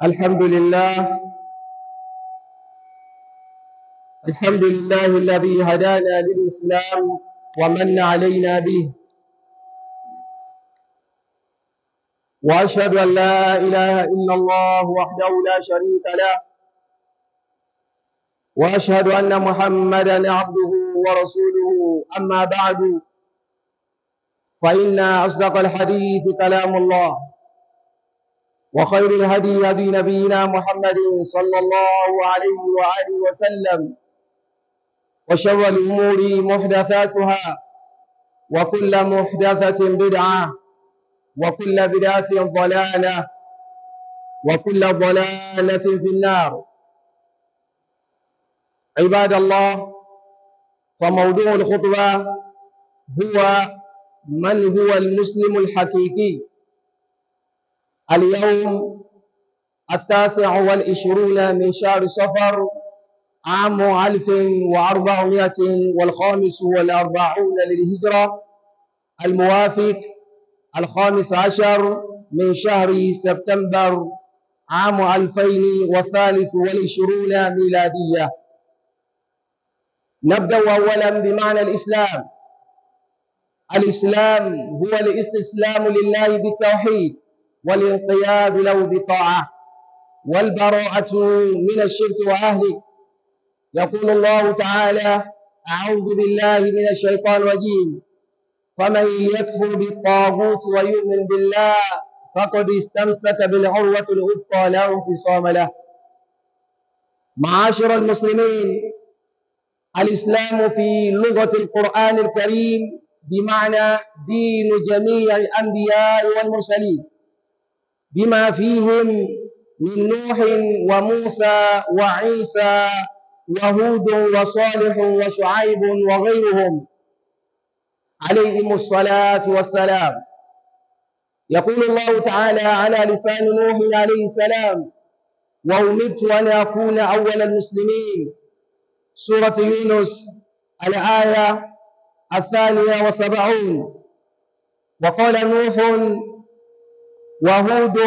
الحمد لله، الحمد لله الذي هدانا للإسلام ومن علينا به، وأشهد أن لا إله إلا الله وحده لا شريك له، وأشهد أن محمدا عبده ورسوله. أما بعد، فإن أصدق الحديث كلام الله، وخير الهدي هدي نبينا محمد صلى الله عليه وآله وسلم، وشر الأمور محدثاتها، وكل محدثة بدعة، وكل بدعة ضلالة، وكل ضلالة في النار. عباد الله، فموضوع الخطبة هو من هو المسلم الحقيقي. اليوم 29 من شهر صفر عام 1445 للهجرة، الموافق 15 من شهر سبتمبر عام 2023 ميلادية. نبدأ أولا بمعنى الإسلام. الإسلام هو الاستسلام لله بالتوحيد، والانقياد له بالطاعة، والبراءة من الشرك وأهله. يقول الله تعالى: أعوذ بالله من الشيطان الرجيم، فمن يكفر بالطاغوت ويؤمن بالله فقد استمسك بالعروة الوثقى لا انفصام له. معاشر المسلمين، الإسلام في لغة القرآن الكريم بمعنى دين جميع الأنبياء والمرسلين، بما فيهم من نوح وموسى وعيسى وهود وصالح وشعيب وغيرهم عليهم الصلاة والسلام. يقول الله تعالى على لسان نوح عليه السلام: وأمرت أن أكون أول المسلمين. سورة يونس الآية 72. وقال نوح وهود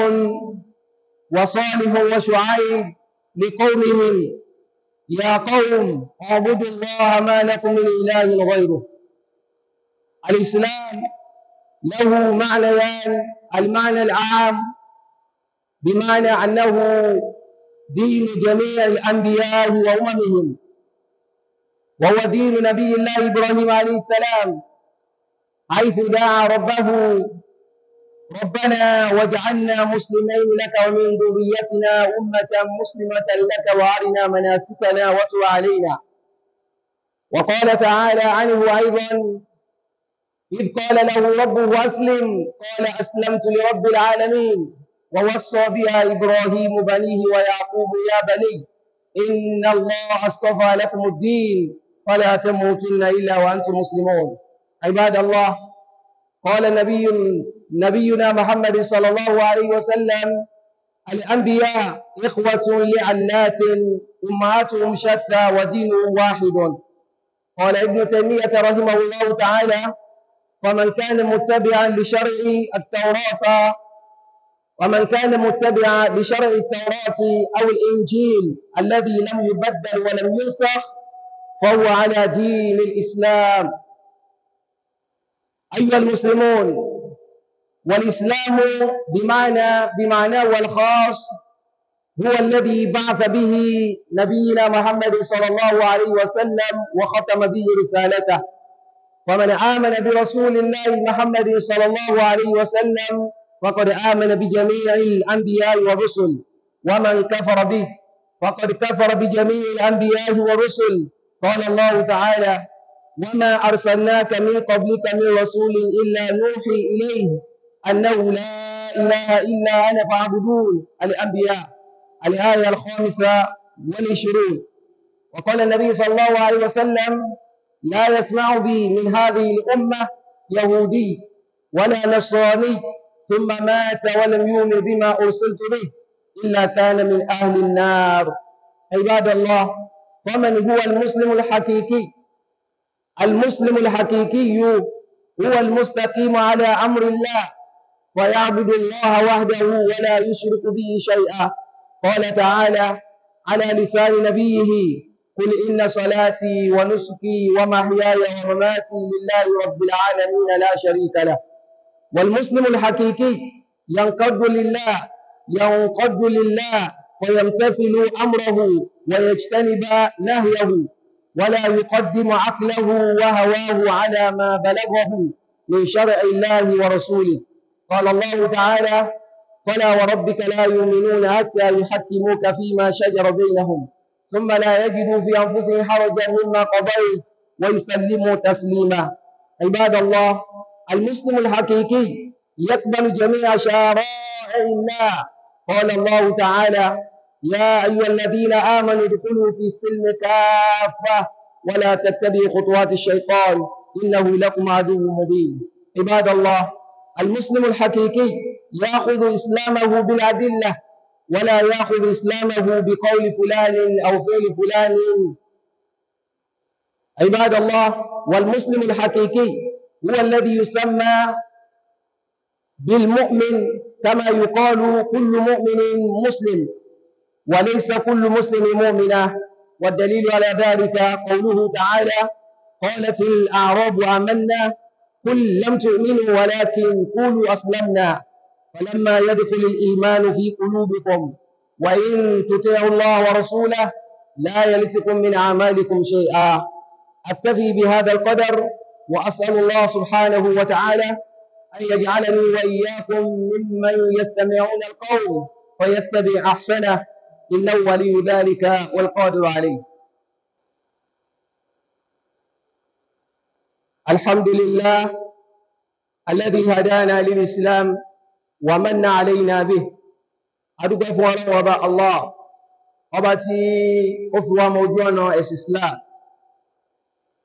وصالح وشعيب لقومهم: يا قوم اعبدوا الله ما لكم من إله غيره. الإسلام له معنيان: المعنى العام بمعنى أنه دين جميع الأنبياء وأممهم، وهو دين نبي الله إبراهيم عليه السلام، حيث دعا ربه: ربنا واجعلنا مسلمين لك ومن ذريتنا أمة مسلمة لك وأرنا مناسكنا وتب علينا. وقال تعالى عنه أيضا: إذ قال له ربه أسلم، قال أسلمت لرب العالمين. ووصى بها إبراهيم بنيه ويعقوب: يا بني إن الله اصطفى لكم الدين فلا تموتن إلا وأنتم مسلمون. عباد الله، قال نبينا محمد صلى الله عليه وسلم: الأنبياء إخوة لعلات، أمهاتهم شتى ودينهم واحد. قال ابن تيمية رحمه الله تعالى: فمن كان متبعا لشرع التوراة أو الإنجيل الذي لم يبدل ولم ينسخ فهو على دين الإسلام. أيها المسلمون، والإسلام بمعناه الخاص هو الذي بعث به نبينا محمد صلى الله عليه وسلم وختم به رسالته. فمن آمن برسول الله محمد صلى الله عليه وسلم فقد آمن بجميع الأنبياء والرسل، ومن كفر به فقد كفر بجميع الأنبياء والرسل. قال الله تعالى: وما أرسلناك من قبلك من رسول إلا نوحي إليه أنه لا إله إلا أنا فاعبدون. الأنبياء الآية 25. وقال النبي صلى الله عليه وسلم: لا يسمع بي من هذه الأمة يهودي ولا نصراني ثم مات ولم يؤمن بما أرسلت به إلا كان من أهل النار. عباد الله، فمن هو المسلم الحقيقي؟ المسلم الحقيقي هو المستقيم على أمر الله، فيعبد الله وحده ولا يشرك به شيئا، قال تعالى على لسان نبيه: قل إن صلاتي ونسكي ومحياي ومماتي لله رب العالمين لا شريك له. والمسلم الحقيقي ينقض لله، ينقض لله فيمتثل أمره ويجتنب نهيه، ولا يقدم عقله وهواه على ما بلغه من شرع الله ورسوله. قال الله تعالى: فلا وربك لا يؤمنون حتى يحكموك فيما شجر بينهم ثم لا يجدوا في أنفسهم حرجا مما قضيت ويسلموا تسليما. عباد الله، المسلم الحقيقي يقبل جميع شرائع الله. قال الله تعالى: يا أيها الذين آمنوا ادخلوا في السلم كافة ولا تتبعوا خطوات الشيطان إنه لكم عدو مبين. عباد الله، المسلم الحقيقي يأخذ إسلامه بالأدلة، ولا يأخذ إسلامه بقول فلان أو فعل فلان. عباد الله، والمسلم الحقيقي هو الذي يسمى بالمؤمن، كما يقال كل مؤمن مسلم، وليس كل مسلم مؤمنا. والدليل على ذلك قوله تعالى: قالت الأعراب آمنا قل لم تؤمنوا ولكن قولوا أسلمنا فلما يدخل الإيمان في قلوبكم وإن تطيعوا الله ورسوله لا يلتكم من أعمالكم شيئا. أكتفي بهذا القدر، وأسأل الله سبحانه وتعالى أن يجعلني وإياكم ممن يستمعون القول فيتبع أحسنه، إنه ولي ذلك والقادر عليه. الحمد لله الذي هدانا للإسلام ومن علينا به. Adúpẹ́ fún Ọlọ́run ọba Allah, ọba tí ó fi wá mọ ojú ọ̀nà ẹ̀sìn Islam.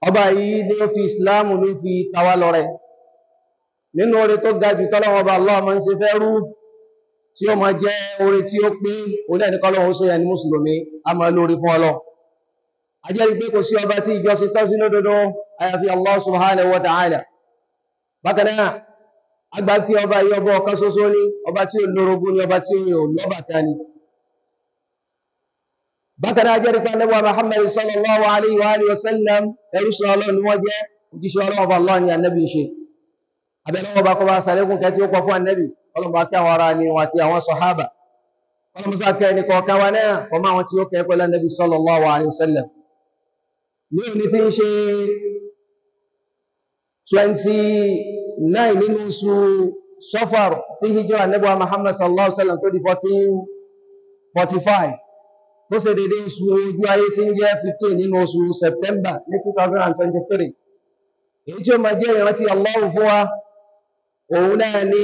Ọba yìí ni ó fi Islam ló fi ta wá lọ́rẹ. Nínú oore tó ga jù tọ́lọ́run ọba Allah máa ń ṣe fẹ́ rú, tí ó máa jẹ́ oore tí ó pé, òun náà ní kọ́lọ́run ó ṣe yẹn ní mùsùlùmí, a máa lóore fún Ọlọ́run. A jẹ́rìí pé kò sí ọba tí ìjọsìn tọ́ sí lódodo àyàfi Allah subhanahu wa ta'ala. Bákan náà, a gbà pé ọba yìí ọba ọ̀kan ṣoṣo ni, ọba tí ò lórogún ni, ọba tí ò lọ́bàkan ni. Bákan náà, a jẹ́rìí pé Ànábì wa Muhammad sallallahu alayhi wa alihi wa sallam ẹrú sọ Ọlọ́run ni wọ́n jẹ́, òjíṣẹ́ Ọlọ́run ọba Allah ni Ànábì ń ṣe. Abẹ́lẹ́ ọba kó bá ṣàlékún kẹ́ tí ó pọ̀ fún Ànábì, Ọlọ́run bá kẹ́ àwọn ará ni wọn àti àwọn sàhábà. Ọlọ́run sá kẹ́ ẹnì kọ̀ọ̀kan wa náà, kọ́ máa wọn tí ó kẹ́ pẹ̀lú Ànábì sallallahu alayhi wa sallam. Ní òní tí ń ṣe 29 nínú oṣù Safar tí hijira Ànábì wa Muhammad sallallahu alaihi wasallam tó di 1445, tó ṣe dédé oṣù ojú ayé tí ń jẹ́ 15 nínú oṣù September ní 2023, èyí tí ó máa jẹ́ ìrántí Allah fún wa, òun náà ni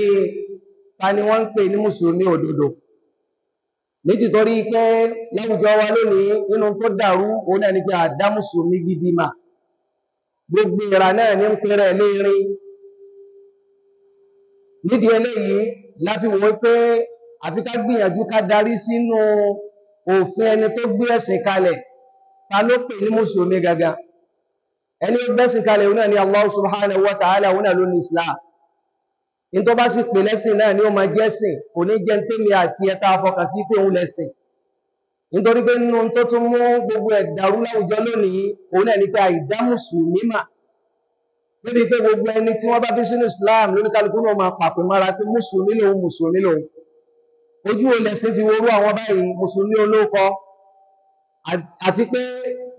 ta ni wọ́n ń pè ní mùsùlùmí òdodo. Ní tìtorí pé láwùjọ wa lónìí, nínú tó dàrú òun náà ni pé àdá mùsùlùmí gidi mà, gbogbo ìrà náà ní ń pèrè lérin. Nídìí eléyìí láti wò pé àfi ká gbìyànjú ká darí sínú òfin ẹni tó gbé ẹ̀sìn kalẹ̀. Ta ló pè ní mùsùlùmí gangan? Ẹni ó gbẹ́sìn kalẹ̀ òun náà ni Allah subhanahu wa ta'ala, òun náà ló ní Islam. In tó bá sì pè lẹ́sìn náà ni ó máa jẹ́sìn, kò ní jẹ́ tèmi àti ẹ̀ta afọkàn sí pé òun lẹ́sìn. Nítorí pé nínú tó tún mú gbogbo ẹ̀ dàrú láwùjọ lónìí, òun náà ni pé àìdá mùsùlùmí mà. Débi pé gbogbo ẹni tí wọ́n bá fi sínú Islam lóníkálukú náà máa pàpè mára pé mùsùlùmí lòun, mùsùlùmí lòun. Ojú wo lẹ̀sìn fi worú àwọn báyìí, mùsùlùmí olóòkọ? Àti pé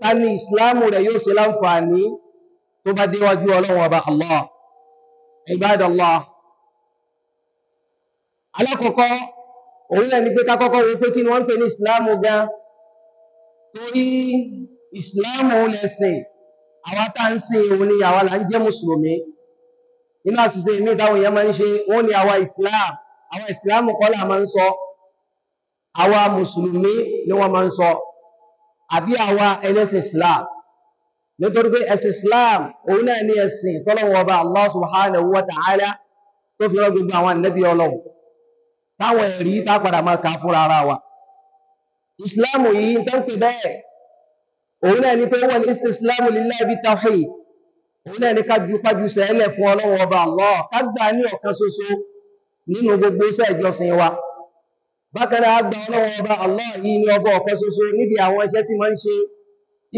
ta ni Ìsìláàmù rẹ̀ yóò ṣe láǹfààní tó bá déwájú Ọlọ́run ọba Allah? Ibadallah. Alákọ̀ọ́kọ́, òun náà ni pé ká kọ́kọ́ wo pé kí ni wọ́n ń pè ní Ìsìláàmù gan. Torí Ìsìláàmù lẹ̀sìn, àwa tá ń sìn òun ni àwa là ń jẹ́ mùsùlùmí. Nínú àṣìṣe ìmí táwọn èèyàn máa ń ṣe, wọ́n ní àwa Islam, àwa Ìsìláàmù kọ́ là máa ń sọ, àwa mùsùlùmí ni wọ́n máa ń sọ, àbí àwa ẹlẹ́sìn Islam. Nítorí pé ẹ̀sìn Islam òun náà ní ẹ̀sìn tọ́lọ́run ọba Allah subhanahu wa ta'ala tó fi rán gbogbo àwọn ànábì Ọlọ́run, táwọn ẹ̀rí tá padà máa kà fúnra ara wa. Ìsìláàmù yìí tó ń pè bẹ́ẹ̀, òun náà ní pé wal istislamu lillahi bit tawhid, òun náà ní kájú pájú sẹ́lẹ̀ fún Ọlọ́run ọba Allah, ká gbà ní ọ̀kan ṣoṣo nínú gbogbo iṣẹ́ ìjọsìn wa. Bákan náà gba Ọlọ́run ọba Allah yìí ní ọba ọ̀kan ṣoṣo níbi àwọn iṣẹ́ tí máa ń ṣe,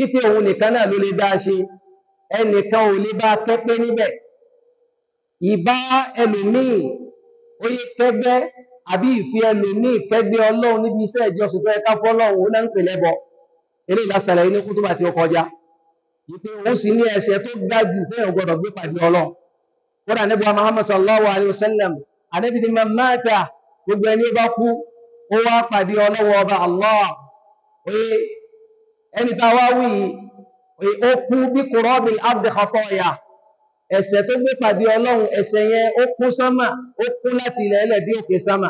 ipe òun nìkan náà ló lè dá ṣe, ẹnìkan ò lè bá kẹ́pẹ́ níbẹ̀. Ìbá ẹlòmíì oyè kẹ́gbẹ́ àbí ìfi ẹlòmíì kẹ́gbẹ́ Ọlọ́run níbi iṣẹ́ ìjọsìn tó yẹ ká fọ́lọ́run, ó náà ń pè lẹ́bọ. Eléyìí la ṣàlàyé ní kútúbà tí ó kọjá, ìpè òun sì ní ẹ̀ṣẹ̀ tó ga jù pé òun gbọ́dọ̀ gbé pàdé Ọlọ́run. Kódà Ànábì wa Muhammad sallallahu alayhi wa sallam, Ànábì ní man mata, gbogbo ẹni ó bá kú ó wá pàdé Ọlọ́run ọba Allah, oye ẹni tá a wá wí yìí ó kú bí qurabil ardi khataya, ẹ̀ṣẹ̀ tó gbé pàdé Ọlọ́run, ẹ̀ṣẹ̀ yẹn ó kún sánmà, ó kún láti ilẹ̀ ẹlẹ̀ bí òkè sánmà.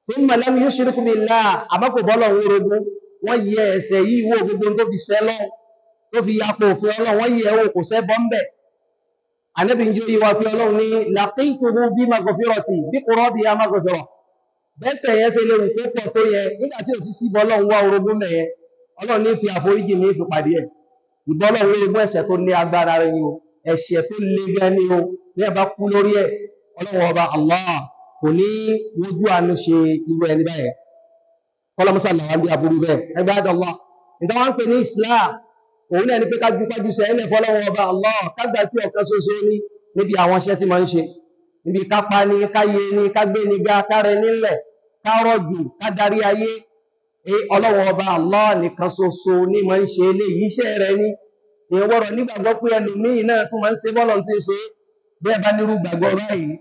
Thumma lam yushrik billah, àmọ́ kò bọ́lọ̀ ń rogún, wọ́n yẹ ẹ̀ṣẹ̀ yìí wò, gbogbo tó fi ṣẹ̀ lọ́hùn, tó fi yapò òfin Ọlọ́run, wọ́n yẹ wò, kò sẹ́ bọ́m̀bẹ̀. Ànábì ń jó yé wa pé Ọlọ́run ní laqituhu bí maghfirati bí qurabiha maghfira, bẹ́sẹ̀ yẹn ṣe léwu kó pọ̀ tó yẹ nígbà tí ò ti sí bọ́lọ́run wá orogún mẹ́yẹn, Ọlọ́run ní fi àforíjì ní fi pàdé ẹ̀. Ìbọ́lọ́run orogún ẹ̀ṣẹ̀ tó ní agbára rẹ̀ ni o, ẹ̀ṣẹ̀ tó le gan ni o, ní ẹ bá kú lórí ẹ̀, Ọlọ́run ọba Allah kò ní wojú àánú ṣe irú ẹni báyẹn. Kọ́lọ́mọ́sá làwọn bí aburú bẹ́ẹ̀. Ẹgbẹ́ àdọ́lá nígbà wọn ń pè ní Islam, òun náà ni pé ká jupájú sẹ́lẹ̀ fọlọ́run ọba Allah, ká gbà pé ọ̀kan ṣoṣo ní níbi àwọn iṣẹ́ tí máa ń ṣe, níbi kápá ni, káyé ni, kágbé ni ga, kárẹ nílẹ̀, kárọ̀jù, kádarí ayé. Ọlọ́run ọba Allah nìkan ṣoṣo ní máa ń ṣe eléyìí, iṣẹ́ rẹ̀ ni. Èèyàn gbọ́dọ̀ nígbàgbọ́ pé ẹlòmíì náà tún máa ń ṣe bọ́lọ̀ tí ń ṣe. Bí ẹ bá nírú gbàgbọ́ báyìí,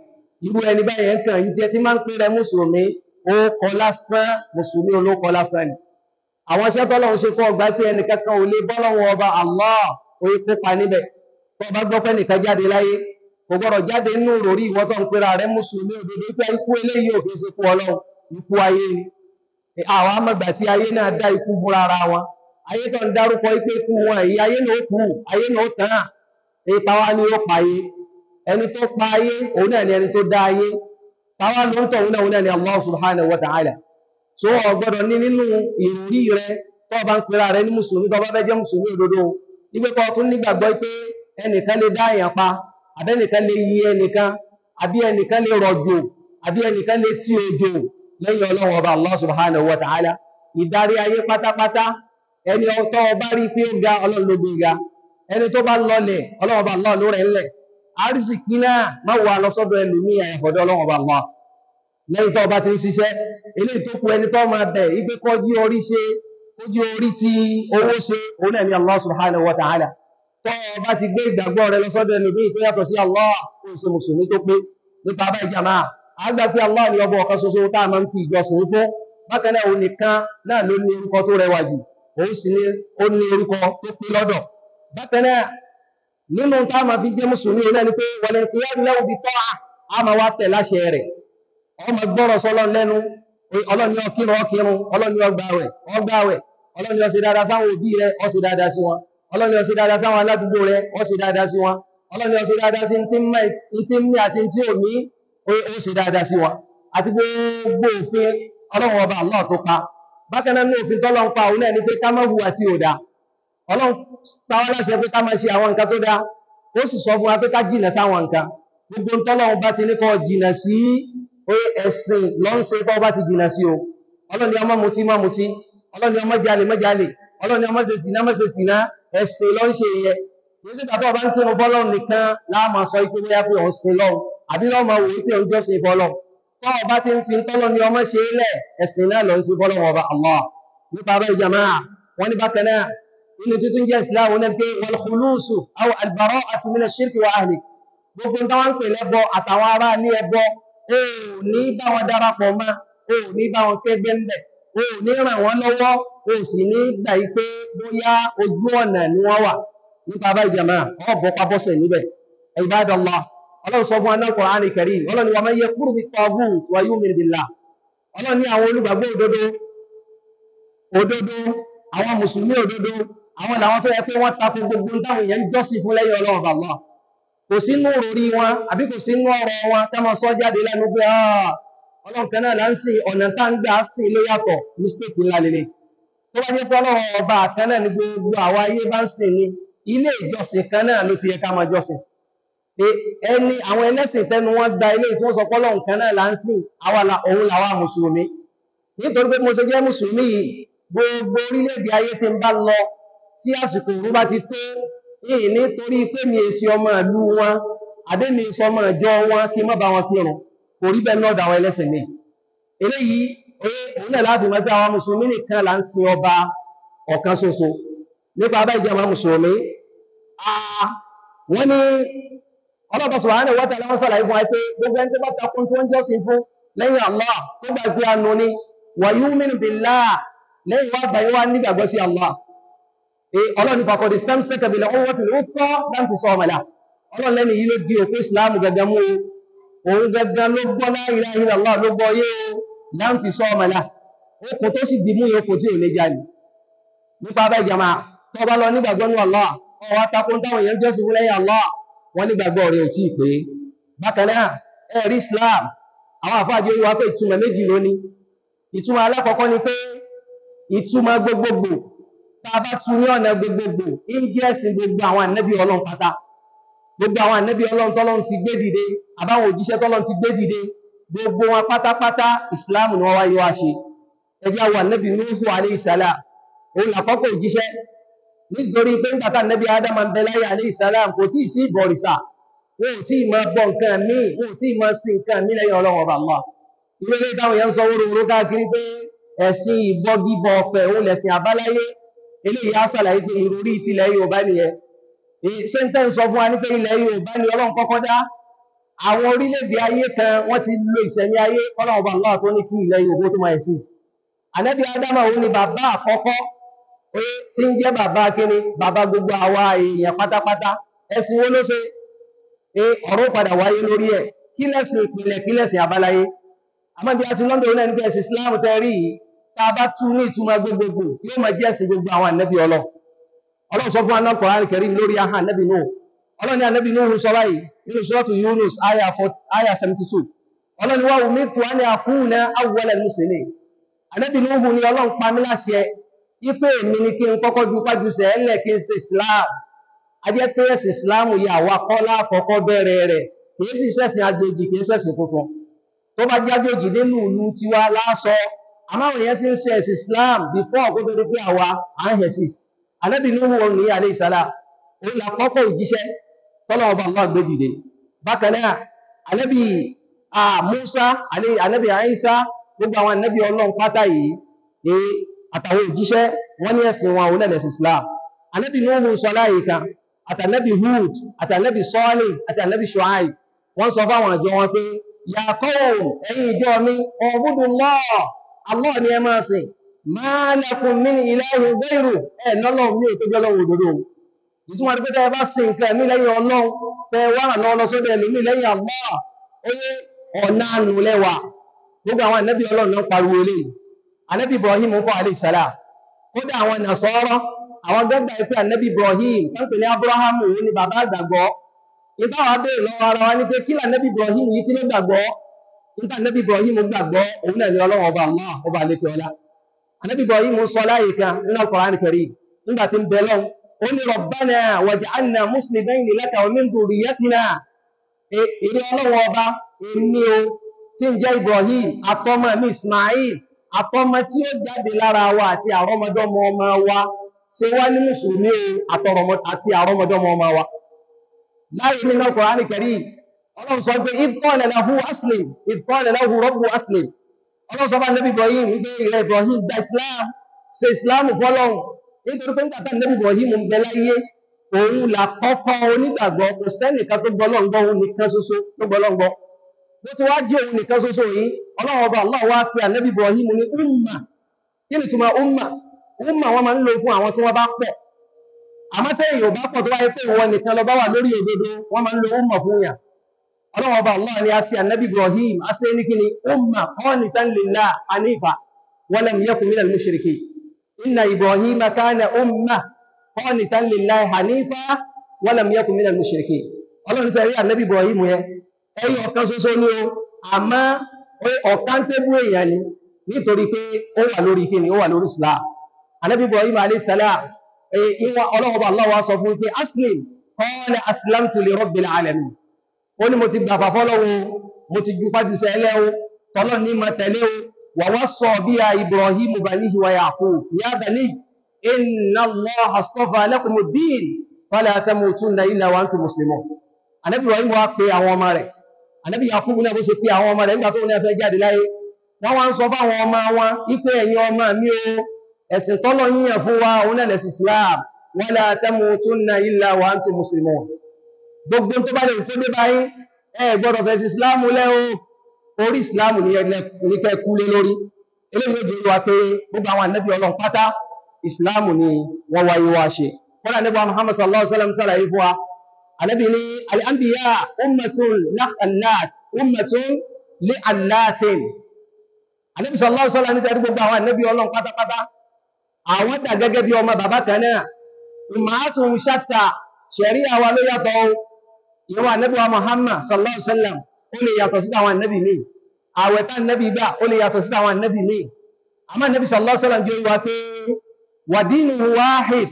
irú ẹni báyẹn kàn ń jẹ́ tí máa ń pè rẹ mùsùlùmí, ó kọ lásán, mùsùlùmí olókọ lásán ni. Àwọn iṣẹ́ tọ́lọ́run ṣe kọ́ ọgbà pé ẹnìkankan ò lè bọ́lọ́run ọba Allah ó kópa níbẹ̀. Tó bá gbọ́ pé ẹnìkan jáde láyé, kò gbọ́dọ̀ jáde nínú òròrí ìwọ tó ń pera rẹ mùsùlùmí òdodo pé ikú eléyìí ò kì í ṣe fún Ọlọ́run, ikú ayé ni. Àwọn amọ̀gbà tí ayé náà dá ikú fúnra ara wọn, ayé tó ń dárúkọ pé ikú wọn èyí, ayé náà ó kú, ayé náà ó tán, ipa wa ni ó pa ayé. Ẹni tó pa ayé òun náà ni ẹni tó dá ayé, táwa ló ń tọ̀ òun náà, òun náà ni Allah subhanahu wa ta'ala. So o gbọ́dọ̀ ní nínú ìrírí rẹ tó bá ń pera rẹ ní mùsùlùmí, tó bá fẹ́ jẹ́ mùsùlùmí òdodo, ìgbé kan tún nígbàgbọ́ pé ẹnìkan lè dá èèyàn pa, àbí ẹnìkan lè yí ẹnìkan, àbí ẹnìkan lè rọ̀jò, àbí ẹnìkan lè tí òjò lẹ́yìn Ọlọ́run ọba Allah subhanahu wa ta'ala. Ìdarí ayé pátápátá, ẹni tó bá rí pé ó ga, Ọlọ́run ló gbé ga, ẹni tó bá lọlẹ̀, Ọlọ́run ọba Allah ló rẹ̀ ńlẹ̀. Àrísìkí náà má wà lọ sọ́dọ̀ ẹlòmíì àyàfọ̀dọ̀ Ọlọ́run ọba Allah. Lẹ́yìn tó bá ti ń ṣiṣẹ́ eléyìí tó kù, ẹni tó máa bẹ̀ ipe kọjú orí ṣe, kọjú orí ti owó ṣe, òun náà ni Allah subhanahu wa ta'ala. Tó bá ti gbé ìgbàgbọ́ rẹ lọ sọ́dọ̀ ẹlòmíì tó yàtọ̀ sí Allah, ó ṣe mùsùlùmí tó pé. Nípa abẹ́ ìjàmá, a gbà pé Allah ni ọba ọ̀kan ṣoṣo tá a máa ń fi ìjọsìn fún. Bákan náà, òun nìkan náà ló ní orúkọ tó rẹwà jù, òun sì ní ó ní orúkọ tó pé lọ́dọ̀. Bákan náà, nínú tá a máa fi jẹ́ mùsùlùmí, òun náà ni pé wal inqiyadu lahu bi ta'a, a máa wá tẹ̀ láṣẹ rẹ̀, ọmọ gbọ́rọ̀ sọ́lọ́n lẹ́nu. Ọlọ́run ní ó kírun, ó kírun. Ọlọ́run ní ó gbààwẹ̀, ó gbààwẹ̀. Ọlọ́run ní ó ṣe dáadáa sáwọn òbí rẹ̀, ó ṣe dáadáa sí wọn. Ọlọ́run ní ó ṣe dáadáa sáwọn aládùúgbò rẹ̀, ó ṣe dáadáa sí wọn. Ọlọ́run ní ó ṣe dáadáa sí ntí mí àti ntí òmí, ó ṣe dáadáa sí wọn, àti gbogbo òfin Ọlọ́run ọba Allah tó pa. Bákan náà, ní òfin tọ́lọ́run pa, òun náà ni pé ká má hùwà tí ò dáa. Ọlọ́run pa wá láṣẹ pé ká máa ṣe àwọn nǹkan tó dáa, ó sì sọ fún wa pé ká jìnà sáwọn nǹkan. Gbogbo ntọ́lọ́run bá ti ní kó jìnà sí, ẹ̀sìn ló ń ṣe tó bá ti jìnà sí o. Ọlọ́run ní ọmọ mutí, má mutí. Ọlọ́run ní ọmọ jalè, má jalè. Ọlọ́run ní ọmọ ṣe sìná, má ṣe sìná. Ẹ̀sìn ló ń ṣe yẹn. Kì í sì gbàtọ́ ọba ń kírun fọ́lọ́run nìkan láàmà sọ ikú bóyá pé òun sin lọ́hùn, àbí lọ́ọ́ máa wò pé òun jọ́sìn fọ́lọ́run. Tó ọba ti ń fi tọ́lọ́ ní ọmọ ṣe lẹ̀, ẹ̀sìn náà ló ń ṣe fọ́lọ́run ọba Allah. Nípa abẹ́ ìjàmá, wọ́n ní bákan náà, nínú tuntun jẹ́ Islam náà pé wal khulusu aw al bara'atu min ash-shirki wa ahli, gbogbo táwọn ń pè lẹ́bọ àtàwọn ará ní ẹbọ, o ò ní bá wọn darapọ̀ mọ́, o ò ní bá wọn kẹ́gbẹ́ ńbẹ̀, o ò ní ràn wọ́n lọ́wọ́, o sì ní gbà yí pé bóyá ojú ọ̀nà ni wọ́n wà. Nípa bá ìjàmá, ọ bọ́ pábọ́sẹ̀ níbẹ̀. Ibadallah, Ọlọ́run sọ fún aná Qur'an Karim, Ọlọ́run ni wa man yakfur bit-taghut wa yu'min billah. Ọlọ́run ní àwọn olùgbàgbọ́ òdodo òdodo, àwọn mùsùlùmí òdodo, àwọn làwọn tó yẹ pé wọ́n tako gbogbo táwọn èèyàn ń jọ́sìn fún lẹ́yìn Ọlọ́run Allah. Kò sínú òròrí wọn àbí kò sínú ọ̀rọ̀ wọn ká máa sọ jáde lẹ́nu pé Ọlọ́run kan náà là ń sìn, ọ̀nà tá ń gbà sìn ló yàtọ̀. Mistake ńlá lélẹ̀. Tó bá jẹ́ pé Ọlọ́run ọba kan náà ni gbogbo àwa ayé bá ń sìn ni, ilé ìjọsìn kan náà ló ti yẹ ká máa jọ́sìn. Ẹni àwọn ẹlẹ́sìn tẹnu wọn gba ilé tí wọ́n sọ pé Ọlọ́run kan náà là ń sìn, àwa òun làwa mùsùlùmí. Nítorí pé mo ṣe jẹ́ mùsùlùmí yìí, gbogbo orílẹ̀-èdè ayé tí ń bá lọ tí àsìkò òru bá ti tó, ìyìn nítorí pé mi èsì ọmọ ìlú wọn àbí mi sọ ọmọ ìjọ wọn kí n má bá wọn kírun. Kò rí bẹ́ẹ̀ lọ́dọ̀ àwọn ẹlẹ́sìn mi. Eléyìí òun náà láti mọ̀ pé àwọn mùsùlùmí nìkan là ń sin ọba ọ̀kan ṣoṣo. Nípa bá ìjọba mùsùlùmí, wọ́n ní Ọlọ́hun subhanahu wa ta'ala wọ́n sàlàyé fún wa pé gbogbo ẹni tó bá takun tó ń jọ́sìn fún lẹ́yìn Allah tó gbà pé anu ni, wa yu'minu billah, lẹ́yìn wá gbà wá nígbàgbọ́ sí Allah. Ọlọ́run faqad istamsaka bil urwatil wuthqa la infisama laha. Ọlọ́run lẹ́ni yìí ló di òkú ìsìláàmù gẹ́gẹ́ mú o, òun gẹ́gẹ́ ló gbọ́ la ilaha illallah ló gbọ́ yé o, la infisama laha. Okùn tó sì di mú okùn tí ò lè jalè. Nípa bá ìjàmà tó bá lọ nígbàgbọ́ ní Allah, ọwọ́ takun táwọn èèyàn jọ́sìn fún lẹ́yìn Allah, wọ́n nígbàgbọ́ rẹ̀ ò tí ì pé. Bákan náà, ẹ̀rí Islam, àwọn àfáàjẹ́ wá pé ìtumọ̀ méjì lónìí. Ìtumọ̀ alákọ̀ọ́kọ́ ni pé ìtumọ̀ gbogbogbò, tá a bá tu ní ọ̀nà gbogbogbò, ń jẹ́ ẹ̀sìn gbogbo àwọn ànábì Ọlọ́run pátá. Gbogbo àwọn ànábì Ọlọ́run tọ́lọ́run ti gbé dìde, àbáwọn òjíṣẹ́ tọ́lọ́run ti gbé dìde, gbogbo wọn pátápátá Islam ni wọ́n wáyé wá ṣe. Ẹ jẹ́ àwọn ànábì Nuhu alayhi salam, òun làkọ́kọ́ òjíṣẹ́. Nítorí pé nígbà tá ànábì Ádámù ń bẹ láyé alayhi salam, kò tí ì sí ìbọ̀rìṣà, wọn ò tí ì máa bọ nǹkan míì, wọn ò tí ì máa sin nǹkan míì lẹ́yìn Ọlọ́run ọba Allah. Irú eléyìí táwọn èèyàn ń sọ wórówóró káàkiri pé ẹ̀sìn ìbọgibọ̀ ọ̀pẹ̀ òun lẹ̀sìn àbáláyé, eléyìí á ṣàlàyé pé ìròrí tilẹ̀ Yorùbá nìyẹn. Ṣé ń tẹ́ ń sọ fún wa ní pé ilẹ̀ Yorùbá ni Ọlọ́run kọ́kọ́ dá? Àwọn orílẹ̀-èdè ayé kan wọ́n ti lo ìṣẹ̀mí ayé Ọlọ́run ọba Allah tó ní kí ilẹ̀ Yorùbá tó máa exist. Ànábì Ádámù òun ni bàbá àkọ́kọ́ tí ń jẹ́ bàbá kíni, bàbá gbogbo àwa èèyàn pátápátá. Ẹ̀sìn wo ló ṣe? Ọ̀rọ̀ padà wáyé lórí ẹ̀. Kí lẹ̀sìn ìpìlẹ̀, kí lẹ̀sìn àbáláyé? Àmọ́ bí a ti lọ́ndọ̀ náà nípa ẹ̀sìn Islam tẹ́ rí yìí, tá a bá tú ní ìtumọ̀ gbogbogbò, yóò máa jẹ́ ẹ̀sìn gbogbo àwọn ànábì Ọlọ́run. Ọlọ́run sọ fún wa náà Qur'an Karim lórí ahọ́n ànábì Nuhu. Ọlọ́run ní ànábì Nuhu sọ báyìí nínú Suratu Yunus aya 72. Ọlọ́run ní wa umirtu an akuna awwalal muslimin. Ànábì Nuhu ní Ọlọ́run pa mí láṣẹ ipe èmi ni kí n kọ́kọ́ ju pájú sẹ́lẹ̀ kí n ṣe Islam. A jẹ́ pé ẹ̀sìn Islam yìí àwa kọ́ lákọ̀ọ́kọ́ bẹ̀rẹ̀ rẹ̀, kìí sì ṣẹ̀sìn àjòjì, kìí ṣẹ̀sìn tuntun. Tó bá jẹ́ àjòjì nínú ìlú tiwa lásọ, àmọ́ àwọn èèyàn ti ń ṣe ẹ̀sìn Islam before kó tó di pé àwa à ń exist. Ànábì Nuhu ní alayhi salam, òun làkọ́kọ́ òjíṣẹ́ tọ́lọ́run ọba Allah gbé dìde. Bákan náà, Ànábì Musa, Ànábì Isa, gbogbo àwọn ànábì Ọlọ́run pátá yìí àtàwọn òjíṣẹ́ wọ́n ní ẹ̀sìn wọn òun lẹ̀sìn Islam. Ànábì Nuhu sọ láàyè kan, àtànábì Hud, àtànábì Sọ́ọ̀lì, àtànábì Shuaib, wọ́n sọ fáwọn àjọ wọn pé ya qawm, ẹ̀yin ìjọ mi, ubudullah, Allah ni ẹ máa sìn, ma lakum min ilahin ghayruhu, ẹ̀ lọ́lọ́run mi ò tó jẹ́ Ọlọ́run òdodo. Ìtumọ̀ ni pé tẹ́ ẹ bá sin nǹkan mi lẹ́yìn Ọlọ́run, tẹ́ ẹ wá ràn lọ sọ́dọ̀ ẹlòmíì lẹ́yìn Allah, ó yẹ ọ̀nà àánú lẹ́wà. Gbogbo àwọn ànábì Ọlọ́run náà pariwo eléyìí. Ànábì Ibrahim ń kọ́ alayhi salam. Kódà àwọn Nasara, àwọn gbẹ́gbà pé ànábì Ibrahim, tó ń pè ní Abrahamu, òun ni bàbá àgbàgbọ́. Ìta wa béèrè lọ́wọ́ ara wa ní pé kí lànábì Ibrahim yìí kí ló gbàgbọ́? Níta ànábì Ibrahim gbàgbọ́, òun náà ni Ọlọ́run ọba Allah, ọba àlekè ọlá. Ànábì Ibrahim sọ láàyè kan nínú Al-Qur'an Karim, nígbà tí ń bẹ lọ́hùn, ó ní Rabbana waj'alna muslimayni laka wa min dhurriyyatina. Èrè Ọlọ́run ọba, èmi o, tí ń jẹ́ Ibrahim, àtọmọ mi Ismail, àtọmọ tí ó jáde lára wa àti àrọmọdọ́mọ ọmọ wa, ṣe wá ní mùsùlùmí o, àti àrọmọdọ́mọ ọmọ wa. Láyé nínú Al-Qur'an Karim, Ọlọ́run sọ pé idh qala lahu aslim, idh qala lahu rabbuhu aslim. Ọlọ́run sọ fún Ànábì Ibrahim wípé ìrẹ Ibrahim gba Islam, ṣe Islam fọ́lọ́run. Nítorí pé nígbà tá Ànábì Ibrahim ń bẹ láyé, òun là kọ́kọ́ onígbàgbọ́, kò sẹ́nìkan tó gbọ́ Ọlọ́run gbọ́, òun nìkan ṣoṣo ló gbọ́ Ọlọ́run gbọ́. Bó ti wá jẹ́ òun nìkan ṣoṣo yìí, Ọlọ́run ọba Allah wá pe Ànábì Ibrahim ní umma. Kí ni ìtumọ̀ umma? Umma wọ́n máa ń lò fún àwọn tí wọ́n bá pọ̀. Àmọ́ tẹ́yìn ò bá pọ̀ tó wáyé pé ìwọ nìkan lọ bá wà lórí òdodo, wọ́n máa ń lo umma fún yàn. Ọlọ́run ọba Allah ni a ṣe Ànábì Ibrahim, a ṣe ní kíni umma qanitan lillah hanifa wa lam yakun minal mushrikin. Inna Ibrahima kana umma qanitan lillahi hanifa wa lam yakun minal mushrikin. Ọlọ́run sọ rí Ànábì Ibrahim yẹn, ẹyọ ọ̀kan ṣoṣo ni o, àmọ́ ọ̀kan tébú èèyàn ni, nítorí pé ó wà lórí kíni, ó wà lórí Islam. Ànábì Ibrahim alayhi salam, ìwọ̀n Ọlọ́run ọba Allah wá sọ fún pé aslim, qala aslamtu li rabbil alamin. Ó ní mo ti gbàfà fọ́lọ́run, mo ti ju pájú sẹ́lẹ̀ o, tọ́lọ́ ní ma tẹ̀lé o, Wa wassa biha Ibrahimu banihi wa Yaqub ya bani inna Allaha astafa lakumud-din fala tamutunna illa wa antum muslimun. Ànábì Ibrahim wá pe àwọn ọmọ rẹ̀, Ànábì Yakubu náà bó ṣe pe àwọn ọmọ rẹ̀ nígbà tó ní afẹ́ jáde láyé, wọ́n wá ń sọ fáwọn ọmọ wọn wípé ẹ̀yin ọmọ mi o, ẹ̀sìn tọ́lọ̀ yíyàn fún wa òun náà lẹ̀sìn Islam, wala tamutunna illa wa antum muslimun. Gbogbo tó bá lè kó dé báyìí, ẹ gbọ́dọ̀ fẹ̀sìn Islam lẹ́ o, orí Islam ní kẹ́ kú lé lórí. Eléyìí ó jẹ́ wa pé gbogbo àwọn ànábì Ọlọ́run pátá Islam ni wọ́n wáyé wá ṣe. Kọ́lá Ànábì Muhammad sallallahu alaihi wasallam sàlàyé fún wa, Ànábì ní al-anbiya ummatun li'allat, ummatun li'allatin. Ànábì sallallahu alaihi wasallam ní sẹ́rí gbogbo àwọn ànábì Ọlọ́run pátápátá, àwọn dà gẹ́gẹ́ bí ọmọ bàbá kan náà, ummahatuhum shatta, ṣẹ̀ríà wa ló yàtọ̀ o. Ìwọ Ànábì wa Muhammad sallallahu alaihi wasallam ó lè yàtọ̀ sí àwọn ànábì míì, àwẹ̀ tá ànábì gbà ó lè yàtọ̀ sí àwọn ànábì míì. Àmọ́ Ànábì sallallahu alaihi wasallam jẹ́ wa pé wa dinuhu wahid,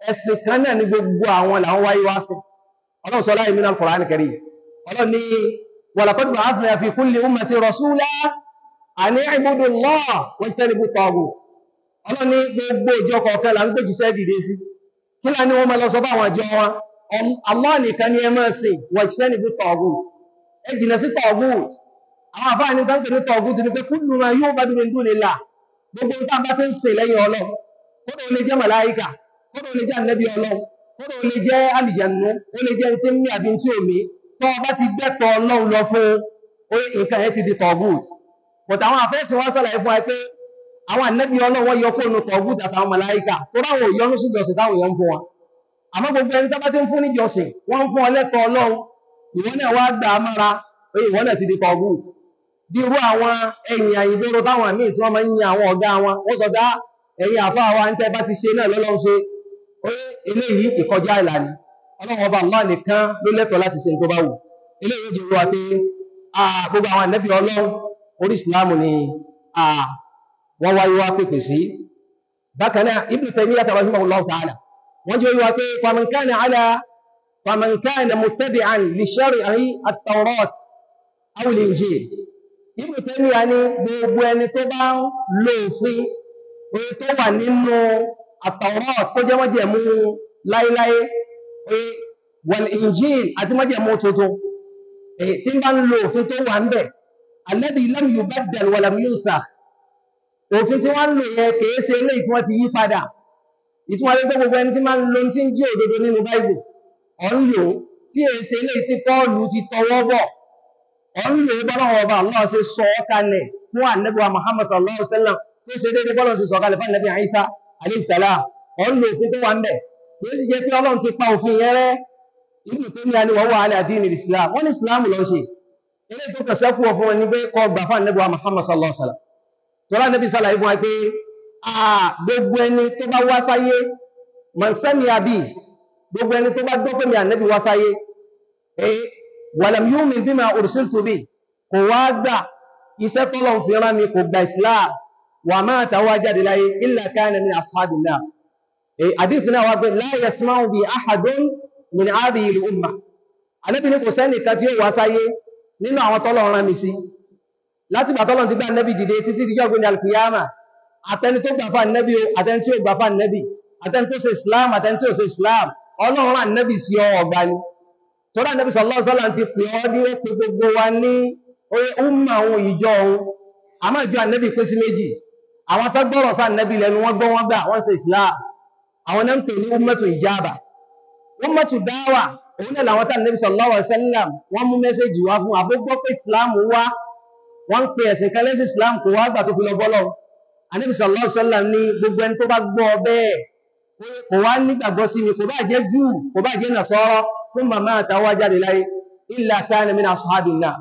ẹ̀sìn kan náà ní gbogbo àwọn làwọn wáyé wá sí. Ọlọ́run sọ láì mìíràn Al-Qur'an Karim, Ọlọ́run ní wa laqad ba'athna fi kulli ummatin rasula an i'budu Allaha wajtanibu at-taghut. Ọlọ́run ní gbogbo ìjọ kọ̀ọ̀kan là ń gbéjíṣẹ́ dìde sí. Kí lá ní wọ́n máa lọ sọ fáwọn àjọ wọn? Allah nìkan ni ẹ máa sìn, wajtanibu at-taghut, ẹ jìnà sí taghut. Àwọn àfáà ní tán pè ní taghut ni pé kullu ma yu'badu min dunillah, gbogbo tá a bá ti ń sìn lẹ́yìn Ọlọ́run, kódà ó lè jẹ́ màláíkà, kódà ó lè jẹ́ ànábì Ọlọ́run, kódà ó lè jẹ́ àlìjànú, ó lè jẹ́ tí ń mí àbí tí ò mí, tó o bá ti gbẹ́tọ̀ Ọlọ́run lọ fún un, nǹkan yẹn ti di taghut. But àwọn àfẹ́sìn wá sàlàyé fún wa pé àwọn ànábì Ọlọ́run wọ́n yọ kó nu taghut àtàwọn màláíkà, tó ráwọn ò yọnu sí ìjọsìn táwọn èèyàn ń fún wọn. Àmọ́ gbogbo ẹni tó bá ti ń fún níjọsìn, wọ́n ń fún ọ lẹ́tọ̀ọ́ Ọlọ́run, ìwọ náà wá gbà á mọ́ra, ìwọ náà ti di taghut. Bí irú àwọn ẹ̀yìn àyìnbóró táwọn míì tí wọ́n máa ń yin àwọn ọ̀gá wọn, wọ́n sọ dá ẹ̀yin àfáà wa ń tẹ́ bá ti ṣe náà lọ́lọ́run ṣe, eléyìí ìkọjá ìlànà. Ọlọ́run ọba Allah nìkan ló lẹ́tọ̀ọ́ láti ṣe tó bá wù. Eléyìí ó jẹ́ wa pé gbogbo àwọn ànábì Ọlọ́run orí Ìsìlámù ni wọ́n wáyé wá pèpè sí. Bákan náà Ibn Taymiyyah rahimahullahu ta'ala wọ́n jẹ́ wa pé faman kana ala faman kana muttabi'an li shar'i at-Tawrat aw al-Injil. Ibn Taymiyyah ní gbogbo ẹni tó bá ń lo òfin oye tó wà nínú at-Tawrat tó jẹ́ májẹ̀mú láéláé, oye wal-Injil àti májẹ̀mú tuntun, tí ń bá ń lo òfin tó wà ń bẹ̀, alladhi lam yubaddal wa lam yunsakh, òfin tí wọ́n ń lò yẹn kìí ṣe eléyìí tí wọ́n ti yí padà. Ìtumọ̀ rẹ̀ pé gbogbo ẹni tí máa ń lo tí ń jẹ́ òdodo nínú Báíbù, ọ̀ ń lò tí èé ṣe eléyìí tí Pọ́ọ̀lù ti tọwọ́ bọ̀, ọ̀ ń lò bọ́lọ́wọ́ ọba Allah ṣe sọ ọ́ kalẹ̀ fún Ànábì wa Muhammad sallallahu alaihi wasallam, tó ṣe déédéé bọ́lọ́run ṣe sọ kalẹ̀ fún Ànábì Isa alayhi salam, ọ̀ ń lo òfin tó wà ń bẹ̀. Kìí sì jẹ́ pé Ọlọ́run ti pa òfin yẹn rẹ́. Ibn Taymiyyah ni wọ́n wà ala dinil Islam, wọ́n ní Islam ló ń ṣe. Eléyìí tó kẹsẹ́ fún ọ fún wọn ni pé kó gbà fún Ànábì wa Muhammad sallallahu alaihi wasallam. Tọ́lá Ànábì sàlàyé fún wa pé gbogbo ẹni tó bá wá sáyé, man sami'a bi, gbogbo ẹni tó bá gbọ́ pé mi Ànábì wá sáyé, walam yu'min bima ursiltu bi, kò wá gbà iṣẹ́ tọ́lọ́run fi rán mi, kò gba Islam, wa mata wá jáde láyé, illa kana min ashabin nar. Àdífì náà wá pé la yasma'u bi ahadun min hadhihi al-ummah. Ànábì ní kò sẹ́nìkan tí ó wá sáyé nínú àwọn tọ́lọ́run rán mi sí. Láti ìgbà tọ́lọ́run ti gbá Ànábì dìde títí dijọ́ gbé ní alkiyama, àtẹni tó gbà fún Ànábì o, àtẹni tí ó gbà fún Ànábì, àtẹni tó ṣe Islam, àtẹni tí ó ṣe Islam, Ọlọ́run rán Ànábì sí ọ ọ̀gbà ni. Tọ́lá Ànábì sallallahu alaihi wasallam ti pè ọ́ ní ó pe gbogbo wa ní umma òun, ìjọ òun. Àmọ́ ìjọ Ànábì pín sí méjì. Àwọn tó gbọ́rọ̀ sí Ànábì lẹ́nu, wọ́n gbọ́, wọ́n gbà, wọ́n ṣe Islam. Àwọn náà ń pè ní ummatu ijaba. Ummatu dawa, òun náà làwọn tá Ànábì sallallahu alaihi wasallam wọ́n mú mẹ́sẹ̀jì wá fún, àbó gbọ́ pé Islam wá, wọ́n ń pe ẹ̀sìn kan lẹ́sìn Islam kò wá gbà tó fi lọ bọ́lọ̀. Ànábì sallallahu alaihi wasallam ní gbogbo ẹni tó bá gbọ́ bẹ́ẹ̀ kò wá nígbàgbọ́ sí mi, kò bá jẹ́ Júù, kò bá jẹ́ Nasara, fún màmá àtàwọn jáde láyé, illa kana min ashabin nar,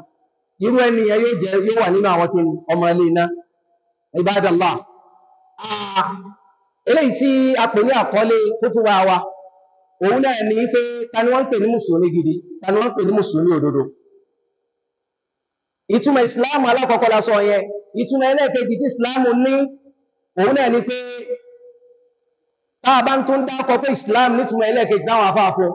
irú ẹni yẹn yóò jẹ́, yóò wà nínú àwọn kí ọmọ ilé iná. Ibadallah, eléyìí tí a pè ní àkọlé kútúbà wa, òun náà ní pé ta ni wọ́n ń pè ní mùsùlùmí gidi, ta ni wọ́n ń pè ní mùsùlùmí òdodo. Ìtumọ̀ ìsìláàmù alákọ̀ọ́kọ́ la sọ yẹn. Ìtumọ̀ ẹlẹ́ẹ̀kejì tí ìsìláàmù ní, òun náà ní pé tá a bá ń tún dákọ pé ìsìláàmù nítumọ̀ ẹlẹ́ẹ̀kejì táwọn afáàfọ́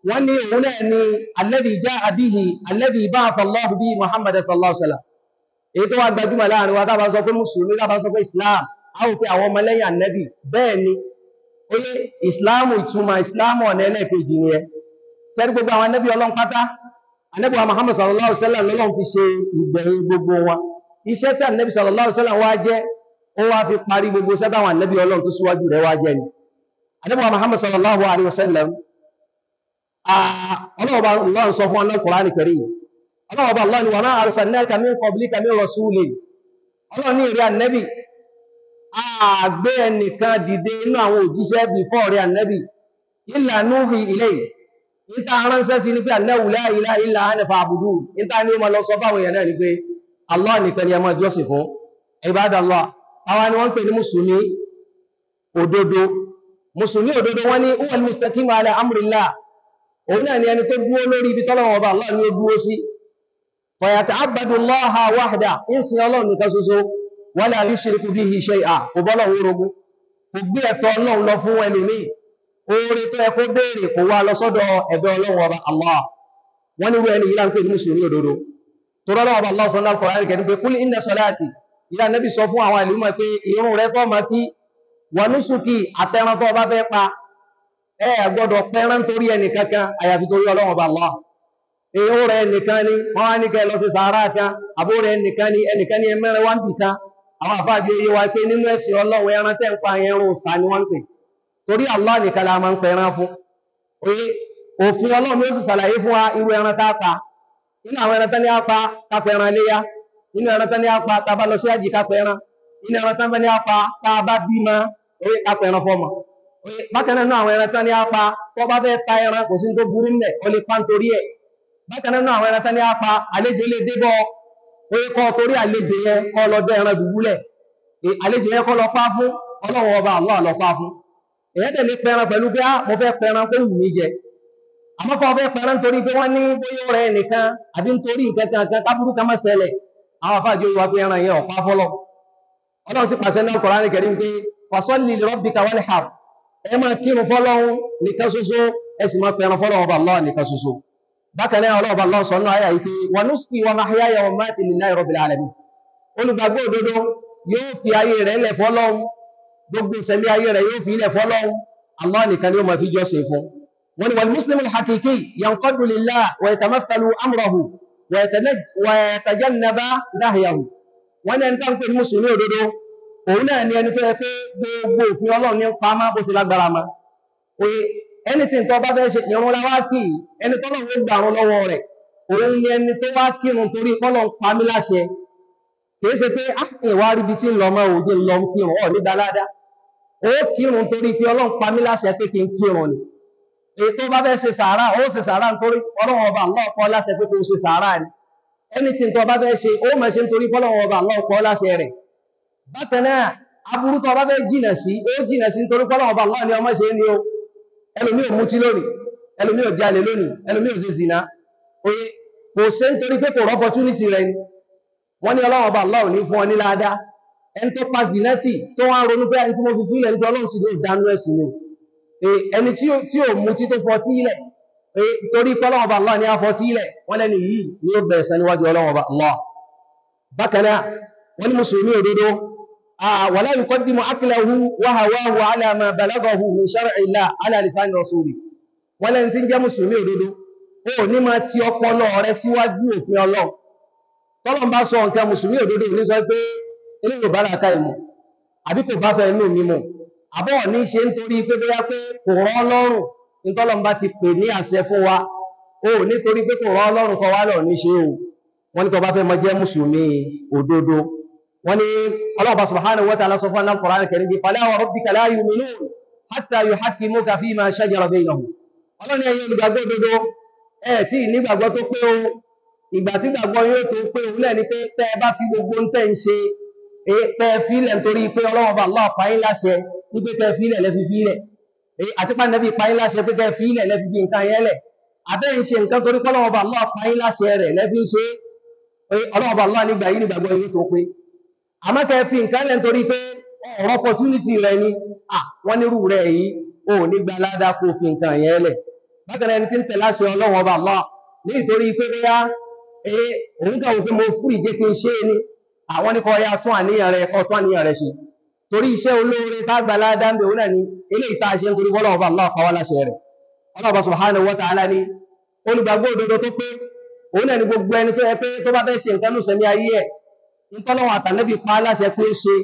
wọ́n ní òun náà ní alladhi ja'a bihi alladhi ba'atha Allahu bihi Muhammad sallallahu alaihi wasallam. Èyí tó wá gbajúmọ̀ láàrin wa, tá bá sọ pé mùsùlùmí, tá bá sọ pé Islam, a ó pé àwọn ọmọlẹ́yìn ànábì. Bẹ́ẹ̀ ni, oye Islam, ìtumọ̀ Islam ọ̀nà ẹlẹ́ẹ̀kejì ni ẹ sẹ́rí gbogbo àwọn ànábì Ọlọ́run pátá, ànábì wa Muhammad sallallahu alaihi wasallam lọ́lọ́run fi ṣe ìgbẹ̀yìn gbogbo wọn. Iṣẹ́ tí ànábì sallallahu alaihi wasallam wá jẹ́, ó wá fi parí gbogbo iṣẹ́ táwọn ànábì Ọlọ́run tó síwájú rẹ̀ wá jẹ́ ni ànábì wa Muhammad sallallahu alaihi wasallam. Ọlọ́run bá Allah sọ fún ọlọ́run Qur'an Karim, ọlọ́run bá Allah ni wa ma arsalnaka min qablika min rasulin. Ọlọ́run ní ìrẹ́ ànábì, àgbé ẹnìkan dìde inú àwọn òjíṣẹ́ before rẹ̀ ànábì, illa nuhi ilayhi, níta ránṣẹ́ sí ní pé annahu la ilaha illa ana fa'budun. Níta ní ó máa lọ sọ fáwọn èèyàn náà ni pé Allah nìkan ni ẹ máa jọ́sìn fún. Ibadallah, àwa ni wọ́n ń pè ní mùsùlùmí òdodo. Mùsùlùmí òdodo, wọ́n ní huwal mustaqimu ala amrillah, òun náà ni ẹni tó dúró lórí ibi tọ́lọ́wọ́ ọba Allah ni ó dúró sí. Fayata'abbadu Allaha wahda, ń sin Ọlọ́run nìkan ṣoṣo, wala yushriku bihi shay'a, kò bọ́lọ̀ wórogún, kò gbé ẹ̀tọ́ Ọlọ́run lọ fún ẹlòmíì, oore tó ẹ kó béèrè kò wá lọ sọ́dọ̀ ẹ̀dọ̀ Ọlọ́run ọba Allah. Wọ́n ní irú ẹni yìí là ń pè ní mùsùlùmí òdodo. Torí Ọlọ́run ọba Allah sọ náà Al-Qur'an Karim pé kul inna salati, ìyá Nábì sọ fún àwọn ìlú mọ̀ pé irun rẹ tó máa kí, wa nusuki, àtẹran tó bá fẹ́ pa, ẹ gbọ́dọ̀ pẹran torí ẹnì kankan àyàfi torí Ọlọ́run ọba Allah. Èyí rẹ nìkan ni wọ́n wá ní kẹ́ lọ sí sàárà kan, àbó rẹ nìkan ni ẹnìkan ni ẹmẹ́rin wá ń bì kan. Àwọn àfáàjì oyé wa pé nínú ẹ̀sìn Ọlọ́run, ẹran tẹ́ ń pa ẹran òòṣà ni wọ́n ń pè, torí Allah nìkan la máa ń pẹran fún. Oye òfin Ọlọ́run ló sì ṣàlàyé fún wa irú ẹran tá a pa. Nínú àwọn ẹran tán ní á pa, ká pẹran léyá. Nínú ẹran tán ní á pa, tá a bá lọ sí àjì, ká pẹran. Nínú ẹran tán ní á pa, tá a bá bímọ, oye ká pẹran fọ́mọ. Oye bákan náà, nínú àwọn ẹran tán ní á pa, tó bá fẹ́ ta ẹran, kò sí ní tó burú ńbẹ̀, ó lè pa nítorí ẹ̀. Bákan náà, nínú àwọn ẹran tán ní á pa, àlejò lè débọ̀, oye kọ́ torí àlejò yẹn kọ́ lọ dẹ́ ẹran dùbúlẹ̀. Àlejò yẹn kọ́ lọ pa fún Ọlọ́run ọba Allah lọ pa fún. Èyàn tẹ̀lé pẹran pẹ̀lú pé mo fẹ́ pẹran kó wù mí jẹ, àmọ́ kọ́ fẹ́ pẹran nítorí pé wọ́n ní bóyá ọ̀rẹ́ nìkan àbí nítorí nǹkan kan kábúrú kan má ṣẹlẹ̀, àwọn afáàjò wa pé ẹran yẹn ọ̀pá fọlọ́. Ọlọ́run sì pàṣẹ náà Al-Qur'an Karim pé fasalli li rabbika wanhar, ẹ máa kírun fọ́lọ́run nìkan ṣoṣo, ẹ sì máa pẹran fọ́lọ́run ọba Allah nìkan ṣoṣo. Bákan náà, Ọlọ́run ọba Allah sọ nínú àyà yìí pé wa nusuki wa mahyaya wa mamati lillahi rabbil alamin. Olùgbàgbọ́ òdodo yóò fi ayé rẹ̀ lẹ̀ fọ́lọ́run, gbogbo ìsẹ̀mí ayé rẹ̀ yóò fi ilẹ̀ fọ́lọ́run, Allah nìkan ni ó máa fi jọ́sìn fún. Wọ́n ní wal muslimu al-haqiqi yanqadu lillah wa yatamathalu amrahu wa yatajannaba nahyahu. Wọ́n ní ẹni tá ń pè ní mùsùlùmí òdodo, òun náà ni ẹni tó yẹ pé gbogbo òfin Ọlọ́run ní ń pa má bó ṣe lágbára ma. Oye anything tó bá fẹ́ ṣe, ìrun la wá kì í, ẹni tọ́lọ́run ó gbàrún lọ́wọ́ rẹ̀, òun ni ẹni tó wá kírun torí pọ́lọ́run pa mí láṣẹ. Kìí ṣe pé á ìwà ríbi tí ń lọ mọ́ òjò ń lọ kírun ọ̀ ní gbalada. Ó kírun torí pé Ọlọ́run pa mí láṣẹ pé kí n kírun ni. Èyí tó bá fẹ́ ṣe sàárà, ó ṣe sàárà nítorí Ọlọ́run ọba Allah pa ọ́ láṣẹ pé kó ṣe sàárà ni. Anything tó bá fẹ́ ṣe, ó máa ṣe nítorí pé Ọlọ́run ọba Allah pa ọ́ láṣẹ rẹ̀. Bákan náà, aburú tó bá fẹ́ jìnà sí, ó jìnà sí nítorí pé Ọlọ́run ọba Allah ni ọmọ ṣe ni o. Ẹlòmíì ò mutí lónìí, ẹlòmíì ò jalè lónìí, ẹlòmíì ò ṣe zìnà. Oye kò ṣe nítorí pé kò rọ opportunity rẹ̀ ni. Wọ́n ní Ọlọ́run ọba Allah ò ní fún ọ ní láadáa. Ẹni tó pa zinati tó wá ń ronú pé ẹni tí mo fi fílẹ̀ nípa Ọlọ́run sì ló dánú ẹ̀sìn ni. Ẹni tí ò mutí tó fọtí ilẹ̀ torí pé Ọlọ́run ọba Allah ní afọtí ilẹ̀, wọ́n lẹ́ni yìí ni ó bẹ̀rẹ̀ sẹ́ni wájú Ọlọ́run ọba Allah. Bákan náà, wọ́n ní mùsùlùmí òdodo wala yuqaddimu aqlahu wa hawahu ala ma balaghahu min shar'illah ala lisani rasuli. Wọ́n lẹ́ni tí ń jẹ́ mùsùlùmí òdodo, ó ní máa ti ọpọlọ rẹ síwájú òfin Ọlọ́run. Tọ́lọ́run bá sọ nǹkan, mùsùlùmí òdodo ní sọ pé eléyìí ò bá làákà ìmọ̀ àbí kò bá fẹ́ inú mi mu, àbọ̀ ní ṣe nítorí pé bóyá pé kò rọ̀ ọ́ lọ́rùn. Ní tọ́lọ́run bá ti pè ní àṣẹ fún wa, ó nítorí pé kò rọ̀ ọ́ lọ́rùn kọ́ wá lọ ní ṣe o. Wọ́n ní tó bá fẹ́ mọ jẹ́ mùsùlùmí òdodo, wọ́n ní Ọlọ́run subhanahu wa ta'ala sọ fún Al-Qur'an Karim bí fala wa rabbika la yu'minun hatta yuhakkimuka fima shajara baynahum. Ọlọ́run ní ẹ̀yin olùgbàgbọ́ òdodo, ẹ̀ tí nígbàgbọ́ tó pé o. Ìgbà tí gbàgbọ́ yóò tó pé, òun náà ni pé tẹ́ ẹ bá fi gbogbo ń tẹ́ ń ṣe, tẹ́ ẹ fílẹ̀ nítorí pé Ọlọ́run ọba Allah pa yín láṣẹ wípé kẹ́ ẹ fílẹ̀ lẹ́fi fílẹ̀, àti pé Ànábì pa yín láṣẹ pé kẹ́ ẹ fílẹ̀ lẹ́fi fi nǹkan yẹn lẹ̀, àbẹ́ ń ṣe nǹkan torí pé Ọlọ́run ọba Allah pa yín láṣẹ rẹ̀ lẹ́fi ń ṣe, Ọlọ́run ọba Allah nígbà yìí nígbàgbọ́ yín tó pé. Àmọ́ kẹ́ ẹ fi nǹkan lẹ̀ nítorí pé ọ̀rọ̀ opportunity rẹ ni, wọ́n nírú rẹ̀ yìí ò ní gba ládàá kó fi nǹkan yẹn lẹ̀. Bákan náà, ẹni tí ń tẹ̀lé àṣẹ Ọlọ́run ọba Allah ní ìtorí pé bóyá òun kàn wò pé mo fún ìjẹ́ kí n ṣe é ni, Àwọn ní kọ́ ya tún àníyàn rẹ̀ kọ́ tún àníyàn rẹ̀ ṣe, torí iṣẹ́ olóore tá gbà ládá ń bẹ̀ òun náà ni eléyìí tá a ṣe nítorí bọ́lá ọba Allah pa wá láṣẹ rẹ̀. Ọlọ́ọ̀bá subhanahu wa ta'ala ní olùgbàgbọ́ òdodo tó pé òun náà ni gbogbo ẹni tó yẹ pé tó bá fẹ́ ṣe nǹkan lóṣẹ̀ ní ayé ẹ̀, ntọ́lọ́wọ̀n àtànẹ́bí pa á láṣẹ pé ó ṣe,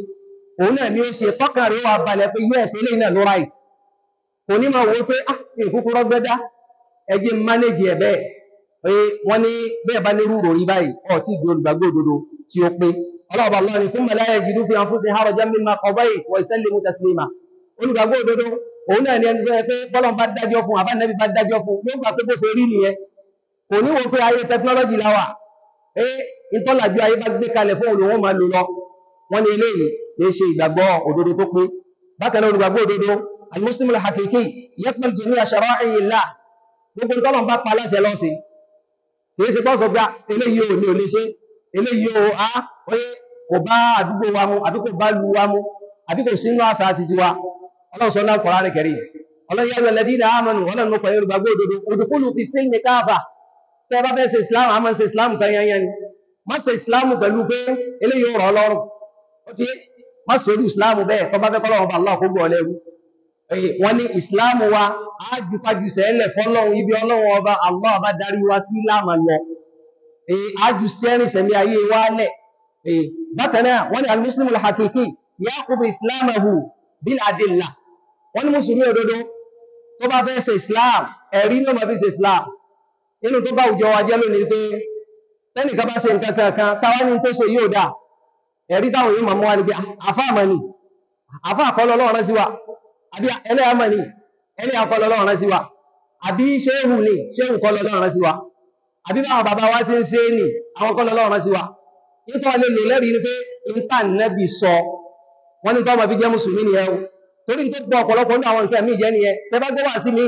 òun náà ni ó ṣe, tọ́kàn rẹ̀ wà balẹ̀ pé yes, eléyìí náà ló right. Kò ní máa wò ó pé ah, ìkúkú rọ́gbẹ́dá, ẹ jẹ́ manage ẹ̀ bẹ́ẹ̀. Pé wọ́n ní bẹ́ẹ̀ bá ní rúrò rí báyìí, ọ̀ tí ìdí olùgbàgbọ́ òdodo tí ó pé. Ọlọ́ọ̀bá Allah ni thumma la yajidu fi anfusihim harajan mimma qadayta wa yusallimu taslima. Olùgbàgbọ́ òdodo òun náà ni ẹni tó yẹ pé bọ́lọ́n bá dájọ́ fún, àbánẹ́bí bá dájọ́ fún, yóò gbà pé bó ṣe rí nìyẹn. Kò ní wo pé ayé tẹkinọ́lọ́jì la wà, pé ìtọ́làjú ayé bá gbé kalẹ̀ fún òun máa lò lọ. Wọ́n ní eléyìí kì í ṣe ìgbàgbọ́ òdodo tó pé. Bákan náà olùgbàgbọ́ òdodo al-muslimu al-haqiqi yaqbal jami'a shara'i-llah, gbogbo tọ́lọ́n bá pa láṣẹ lọ́sẹ̀, kì í ṣe pọ́ sọ pé eléyìí ò ní ò lè ṣe, eléyìí ò á oye kò bá àdúgbò wa mu, àbí kò bá lu wa mu, àbí kò sínú àṣà àti tiwa. Ọlọ́run sọ náà Al-Qur'an Karim, Ọlọ́run yā ayyuhalladhīna āmanū, Ọlọ́run ló pẹ̀lú olùgbàgbọ́ òdodo, udkhulū fī silmi kāffah. Tẹ́ bá fẹ́ ṣe Islam, a máa ń ṣe Islam kan yanyan ni. Má ṣe Islam pẹ̀lú pé eléyìí ò rọ̀ ọlọ́run, ó ti má ṣe irú Islam bẹ́ẹ̀ tó bá fẹ́ kọ́lọ́run bá Allah kó gbọ́ lẹ́rú. Wọ́n ní Islam wa á ju sẹ́lẹ̀ fọ́lọ́run, ibi Ọlọ́run ọba Allah bá darí wa sí láàmà lọ, á ju stẹ́rìn sẹ̀mí ayé wa lẹ̀. Bákan náà wọ́n ní al-muslimu al-haqiqi ya'khudhu islamahu bil adillah. Wọ́n ní mùsùlùmí òdodo tó bá fẹ́ ṣe Islam, ẹ̀rí ló máa fi ṣe Islam. Nínú tó bá àwùjọ wa jẹ́ lónìí pé tẹ́nìkan bá ṣe nǹkan kankan táwa ní tó ṣe yóò dáa, ẹ̀rí táwọn yóò máa mú wa ni pé àfáà mọ̀ ni, àfáà kọ́ lọ́lọ́run rán sí wa, àbí ẹlẹ́yà mọ̀ ni, ẹlẹ́yà kọ́ lọ́lọ́run rán sí wa, àbí ṣéhù ni, ṣéhù kọ́ lọ́lọ́run rán sí wa, àbí báwọn bàbá wa ti ń ṣe é nì, àwọn kọ́ lọ́lọ́run rán sí wa. Nítorí lè lò lẹ́rìí ni pé níta nẹ́bì sọ, wọ́n ní tọ́ ma fi jẹ́ mùsùlùmí nìyẹn o, torí tó gbọ́ ọ̀pọ̀lọpọ̀ ní àwọn nǹkan míì jẹ́ nìyẹn. Tẹ́ bá gbọ́ wá sí mi,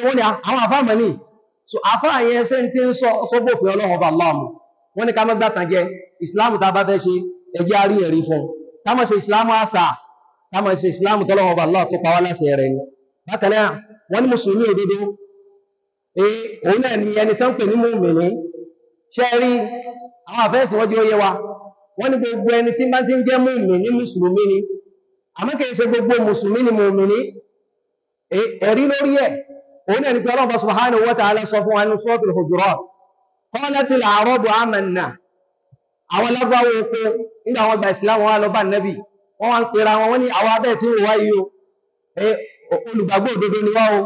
wọ́n ní àwọn àfáà mọ̀ ni. So àfáà yẹn ṣe ń ti ń sọ sọ́bòfin Ọlọ́run ọba Allah mu. Wọ́n ní ká má gbàtàn jẹ, ìsìláàmù tá a bá fẹ́ ṣe, ẹ jẹ́ á rí ẹ̀rí fún un. Ká má ṣe ìsìláàmù àṣà, ká má ṣe ìsìláàmù tọ́lọ́run ọba Allah tó pa wá láṣẹ rẹ̀ ni. Bákan náà wọ́n ní mùsùlùmí òdodo, òun náà ni ẹni tó ń pè ní mùmìnì. Ṣé rí àwọn àfẹ́sìn wọ́n jẹ́ ó yé wa, wọ́n ní gbogbo ẹni tí bá ti ń jẹ́ mùmìnì mùsùlùmí ni, àmọ́ kìí ṣe gbogbo mùsùlùmí ni mùmìnì. Ẹ̀rí lórí ẹ̀ òun náà ni pé Ọlọ́run subhanahu wa ta'ala sọ fún wa nínú Suratul Hujurat, qalatil a'rabu amanna. Àwọn lágbàwọ̀ oko nígbà wọn gba ìsìlámù wọn lọ bá nẹ́bì, wọ́n wá ń pera wọn, wọ́n ní àwọn abẹ́ tí ń wá yìí o, olùgbàgbọ́ òdodo ni wá o.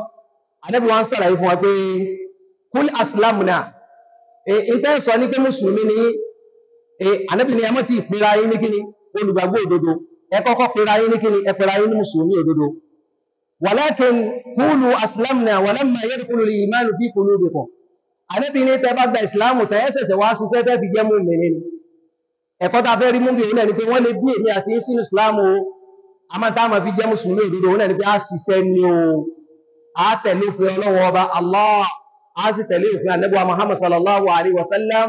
Ànábì wọn ń sàlàyé fún wa pé kul aslamna, ìtẹ́ sọ ní pé mùsùlùmí ni, Ànábì ni ẹ mọ́ ti pera yín ní kíni olùgbàgbọ́ òdodo, ẹ kọ́kọ́ pera yín ní kíni, ẹ pera yín ní mùsùlùmí òdodo. Walakin qulu aslamna walamma yadkhulul imanu fi qulubikum. Ànábì ní tẹ́ bá gba ìsìlámù tẹ́ ẹ ṣẹ̀ṣẹ̀ wá ṣiṣẹ́ tẹ́ fi jẹ́ mùmínì ni. Ẹ̀kọ́ tá a fẹ́ rí mú bí òun náà ni pé wọ́n lè bí èmi àti yín sínú ìsìlámù o, àmọ́ tá a máa fi jẹ́ mùsùlùmí òdodo òun náà ni pé a ṣiṣẹ́ ni o, a tẹ̀lé òfin Ọlọ́run ọba Allah, a sì tẹ̀lé òfin Ànábì wa Muhammad sallallahu alayhi wa sallam,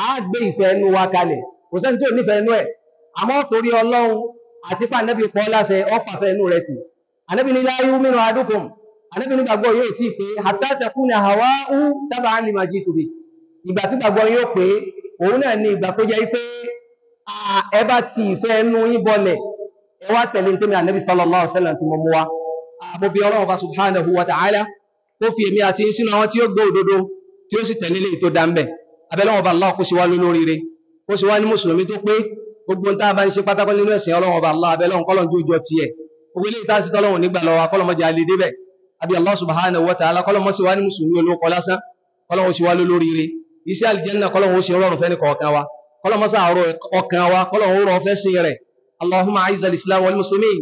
a gbé ìfẹ́ ẹnu wa kalẹ̀. Kò sẹ́ni tí ò nífẹ̀ẹ́ ẹnu ẹ̀, àmọ́ torí Ọlọ́run àti pé Ànábì pọ́ láṣẹ ọ̀pàfẹ́ ẹnu rẹ̀ tì. Ànábì ní la yu'minu ahadukum, Ànábì ní gbàgbọ́ yóò tí pé hatta takuna hawa'u taba'an lima jitu bi. Ìgbà tí gbàgbọ́ yóò pé òun náà ni ìgbà tó jẹ́ pé ẹ bá ti ìfẹ́ ẹnu yín bọlẹ̀, ẹ wá tẹ̀lé tẹ́mi Ànábì sallallahu alaihi wasallam tí mo mú wa. Mo bi Ọlọ́run bá subhanahu wa ta'ala kó fi èmi àti yín sínú àwọn tí ó gbọ́ òdodo tí ó sì tẹ̀lé lè tó dá ń bẹ̀. Abẹ́lẹ́wọ̀n bá Allah kó sì wá lólóríire, kó sì wá ní mùsùlùmí tó pé. Gbogbo tá a bá ń ṣe pátákó nínú ẹ̀sìn Ọlọ́run bá Allah, abẹ́lẹ́wọ̀n kọ́lọ́n jó jọ tiẹ̀. Gbogbo ilé ìtàsí tọ́lọ́run nígbà lọ́wọ́ kọ́lọ́mọdé alẹ́ débẹ̀. Àbí Allah subhanahu wa ta'ala kọ́lọ́mọ sì wá ní mùsùlùmí olóko lásán, kọ́lọ́mọ sì wá lólóríire. Iṣẹ́ àlìjẹ́nà kọ́lọ́mọ ó ṣe rọrùn fẹ́ni kọ̀ọ̀kan wa, kọ́lọ́mọ sàárọ̀ ọkàn wa, kọ́lọ́mọ ó rọ̀ fẹ́ sí rẹ̀. Allahumma a'izz al-islam wal muslimin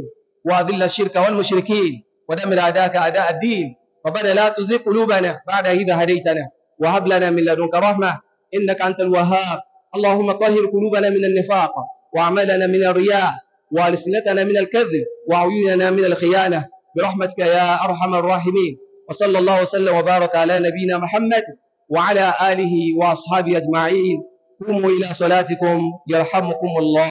wa adhill ash-shirka wal mushrikin wa dammir a'da'aka a'da' ad-din. ربنا لا تزغ قلوبنا بعد إذ هديتنا وهب لنا من لدنك رحمة إنك أنت الوهاب. اللهم طهر قلوبنا من النفاق وأعمالنا من الرياء وألسنتنا من الكذب وأعيننا من الخيانة برحمتك يا أرحم الراحمين. وصلى الله وسلم وبارك على نبينا محمد وعلى آله وأصحابه أجمعين. قوموا إلى صلاتكم يرحمكم الله.